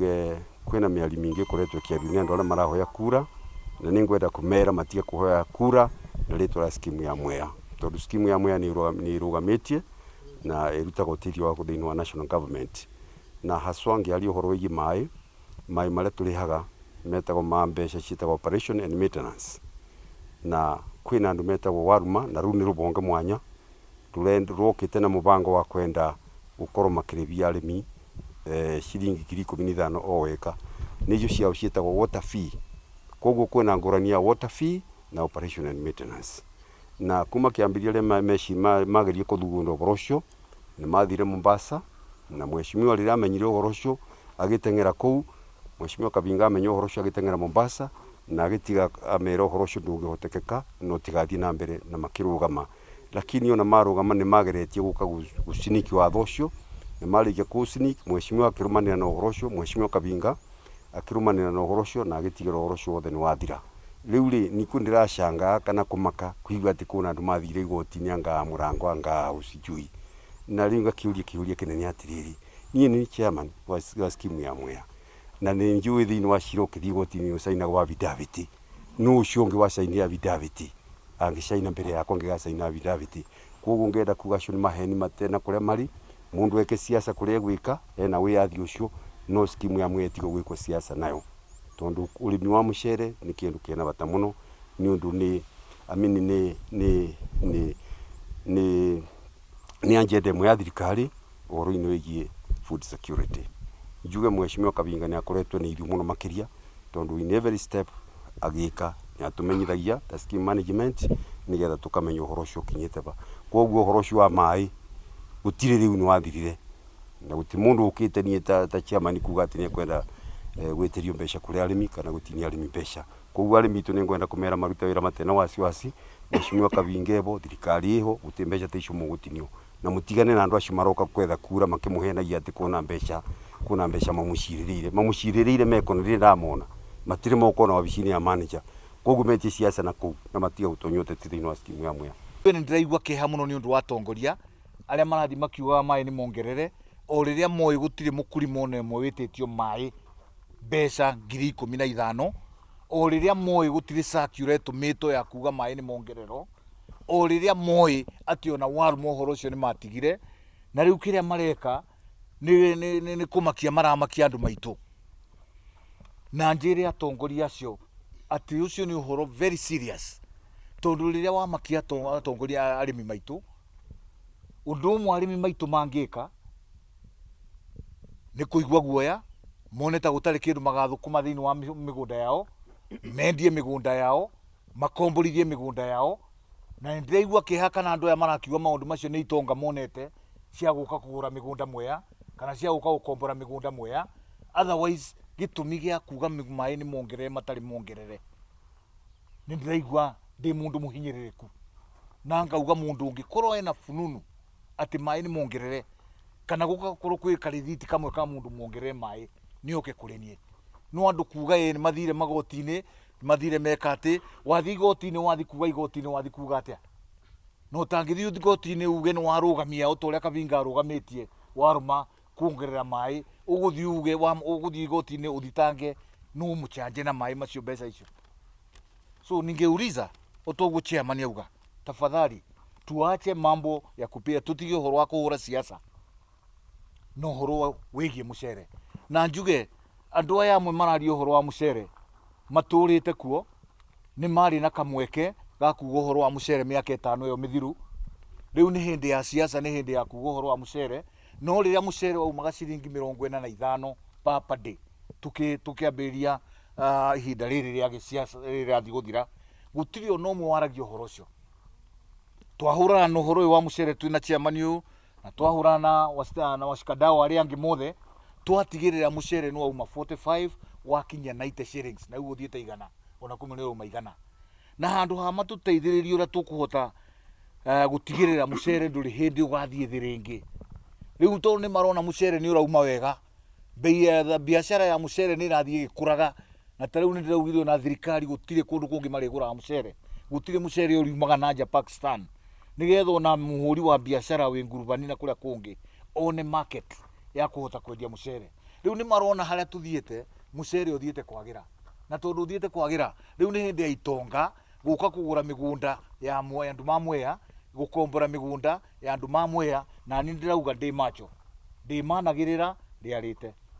Njuge kwĩna mĩario mĩingĩ ĩkoretwo ĩkĩario nĩ andũ arĩa marahoya kura, na nĩ ngwenda kũmera matige kũhoya kura na rĩtwa rĩa skimu ya Mwea, tondũ skimu ya Mwea nĩ ĩrũgamĩtie na ĩrutaga ũteithio wa thĩinĩ wa national government. Na haswa ngĩaria ũhoro wĩgiĩ maĩ, maĩ marĩa tũrĩhaga metagwo ma mbeca ciĩtagwo operation and maintenance. Na kwĩna andũ metagwo Waruma, na rũu nĩ rũbonge mwanya rwokĩte na mũbango wa kwenda gũkorwo makĩrĩhia arĩmi ciringi 15,000 o eka. Nĩcio ciao ciĩtagwo water fee. Koguo kwĩna ngũrani ya water fee na operation and maintenance. Na kuma kĩambĩrĩria rĩrĩa mageria kũthugunda ũhoro ũcio, nĩ mathire Mombasa, na mheshimiwa rĩrĩa amenyire ũhoro ũcio agĩteng'era kũu. Mheshimiwa Kabinga amenya ũhoro ũcio agĩteng'era Mombasa na agĩtiga amera ũhoro ũcio ndũngĩhotekeka na ũtigathiĩ na mbere, na makĩrũgama. Lakini ona marũgama nĩ mageretie gũka gũciniki watho ũcio, na marĩkia kũũciniki, mheshimiwa akĩrũmanĩra na ũhoro ũcio, mheshimiwa Kabinga akĩrũmanĩra na ũhoro ũcio na agĩtigĩra ũhoro ũcio wothe nĩ wathira. Rĩu rĩ, nikuo ndĩracangaa kana kũmaka kũigua atĩ kwĩna andũ mathire igoti-inĩ anga a mũrango anga a sijui. Na rĩu ngakĩũria kĩũria kĩnene atĩrĩrĩ, niĩ nĩ chairman wa skimu ya Mwea, na nĩ njũĩ thĩinĩ wa cira ũkĩthiĩ igoti-inĩ ũcainagwo affidavit. Nũ ũcio ũngĩ wacainire affidavit angĩcaina mbere yakwa ngĩgacaina affidavit? Koguo ngenda kuga acio nĩ maheni matena kũrĩa marĩ. Mũndũ eke siasa kũrĩa egwĩka ena wĩyathi ũcio, no skimu ya Mwea ĩtiga gwĩkwo siasa nayo, tondũ ũrĩmi wa mũcere nĩ kĩndũ kĩna bata mũno, nĩ ũndũ nĩ I mean nĩ agenda ĩmwe ya thirikari ũhoro-inĩ wĩgiĩ food security. Njuge mheshimiwa Kabinga nĩ akoretwo nĩ ithuĩ mũno makĩria, tondũ in every step agĩka nĩ atũmenyithagia ta scheme management nĩgetha tũkamenya ũhoro ũcio ũkinyĩte va. Koguo ũhoro ũcio wa maĩ gũtirĩ, rĩu nĩ wathirire, na gũtirĩ mũndũ ũkĩte niĩ ta chairman kuga atĩ nĩ ekwenda gwĩtĩrio mbeca kũrĩ arĩmi kana gũtinia arĩmi mbeca. Koguo arĩmi itũ nĩ ngwenda kũmera marute wĩra matena wasiwasi. Mheshimiwa Kabinga ebo, thirikari ĩho, gũtirĩ mbeca ta icio mũgũtinio, na mũtigane na andũ acio maroka kwetha kura makĩmũhenagia atĩ kwĩna mbeca mamũcirĩrĩire mekona. Rĩrĩa ndamona matirĩ mokona wabici-inĩ ya manager, koguo metie siasa na kũu na matige gũtonya ũteti thĩinĩ wa skimu ya Mwea. Nĩ ndĩraigua kĩeha mũno nĩ ũndũ wa atongoria arĩa marathiĩ makiugaga maĩ nĩ mongerere, o rĩrĩa moĩ gũtirĩ mũkurima ona ĩmwe wĩtĩtio maĩ mbeca 15,000, o rĩrĩa moĩ gũtirĩ circular ĩtũmĩtwo ya kuga maĩ nĩ mongererwo, o rĩrĩa moĩ atĩ ona waruma ũhoro ũcio nĩ matigire. Na rĩu kĩrĩa mareka nĩ kũmakia maramakia andũ maitũ. Na njĩre atongoria acio atĩ ũcio nĩ ũhoro very serious, tondũ rĩrĩa wamakia atongoria arĩmi maitũ, ũndũ ũmwe arĩmi maitũ mangĩka nĩ kũigua guoya, mone ta gũtarĩ kĩndũ magathũkũma thĩinĩ wa mĩgũnda yao, mendie mĩgũnda yao, makomborithie mĩgũnda yao. Na nĩ ndĩraigua kĩeha kana andũ aya marakiuga maũndũ macio nĩ itonga monete cia gũka kũgũra mĩgũnda Mwea kana cia gũka gũkombora mĩgũnda Mwea. Otherwise gĩtũmi gĩa kuga maĩ nĩ mongerere matarĩ mongerere, nĩ ndĩraigua ndĩ mũndũ mũhinyĩrĩrĩku, na ngauga mũndũ ũngĩkorwo ena fununu atĩ maĩ nĩ mongerere kana gũgakorwo kwĩ karĩthiti kamwe ka mũndũ mongerere maĩ, nĩ oke kũrĩ niĩ. No andũ kuga ĩ nĩ mathire magoti-inĩ, mathire meka atĩ, wathiĩ igoti-inĩ, wathiĩ kuga igoti-inĩ, wathiĩ kuga atĩa? No ũtangĩthiĩ igoti-inĩ uge nĩ warũgamia o ta ũrĩa Kabinga arũgamĩtie warũma kuongerera maĩ, ũgũthiĩ uge ũgũthiĩ igoti-inĩ ũthitange nũ mũchanje na maĩ macio mbeca icio? So ningeuliza otoguo chairman auga, tafadhali tuache mambo ya kupiga, tutige ũhoro wa kũhũra siasa na ũhoro wĩgiĩ mũcere. Na njuge andũ aya amwe mararia ũhoro wa mũcere matũrĩte kuo nĩ marĩ na kamweke ga kuga ũhoro wa mũcere mĩaka 5 ĩyo mĩthiru. Rĩu nĩ hĩndĩ ya siasa, nĩ hĩndĩ ya kuga ũhoro wa mũcere. No rĩrĩa mũcere waumaga ciringi 45 per day, tũkĩambĩrĩria ihinda rĩrĩ rĩa gĩsiasa rĩrĩ rĩrathiĩ gũthira, gũtirĩ ona ũmwe waragia ũhoro ũcio. Twahũrana na ũhoro ũyũ wa mũcere twĩna chairman ũyũ, na twahũrana na washikadau arĩa angĩ mothe, twatigĩrĩra mũcere nĩ wauma 45 wakinyia 90 shillings, na rĩu ũthiĩte 100, ona kũmwe nĩ ũrauma 100. Na handũ ha matũteithĩrĩrie ũrĩa tũkũhota gũtigĩrĩra mũcere ndũrĩ hĩndĩ ũgathiĩ thĩ rĩngĩ, rĩu tondũ nĩ marona mũcere nĩ ũrauma wega, bei ya biacara ya mũcere nĩ ĩrathiĩ ĩgĩkũraga. Na ta rĩu nĩ ndĩraugire ona thirikari gũtirĩ kũndũ kũngĩ marĩgũraga mũcere, gũtirĩ mũcere ũriumaga na nja Pakistan, nĩgetha ona mũhũri wa biacara wĩ ngurubani na kũrĩa kũngĩ one market ya kũhota kwendia mũcere. Rĩu nĩ marona harĩa tũthiĩte, mũcere ũthiĩte kwagĩra, na tondũ ũthiĩte kwagĩra, rĩu nĩ hĩndĩ ya itonga gũka kũgũra mĩgũnda ya andũ ma Mwea, gũkombora mĩgũnda ya andũ ma Mwea, na niĩ ndĩrauga ndĩ macho, ndĩmanagĩrĩra rĩarĩte.